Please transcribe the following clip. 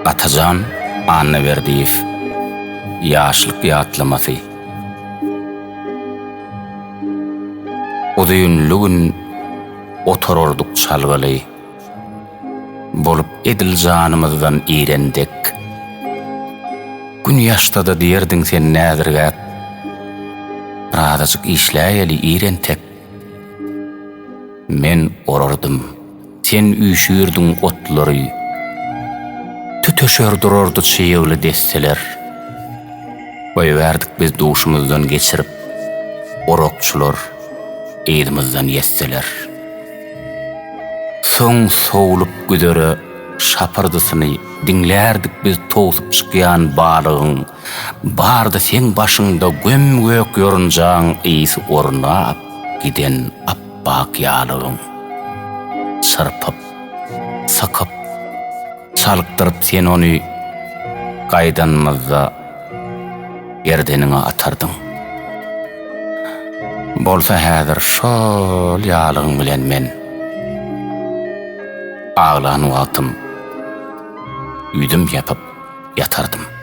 Atajan Annaberdiýew Ýaşlyk ýatlamasy Uzynly gün oturardyk çalgyly, Bolup edil janymyzdan iren dek. Gün ýaşsa-da diýerdiň sen näzirgäp, Birazajyk işläýeli ir entek. Men orardym, sen üýşürdiň otlary, Tüteşer durardy çygly desseler. Goýbärdik biz duşumyzdan geçirip, Orakçylar yzymyzdan ýetseler. Soň sowlup güzere şapyrdysyny Diňlärdik biz towsup çykýan balygyň. Bardy seň başyňda göm-gök ýorunjaň ysy ornap giden apbak ýalygyň. Çyrpyp, sykyp, çalykdyryp sen ony gaýdanymyzda gerdeniňe atardyň. Bolsa häzir şol ýalygyň bilen men aglan wagtym ýüzüm ýapyp ýatardym.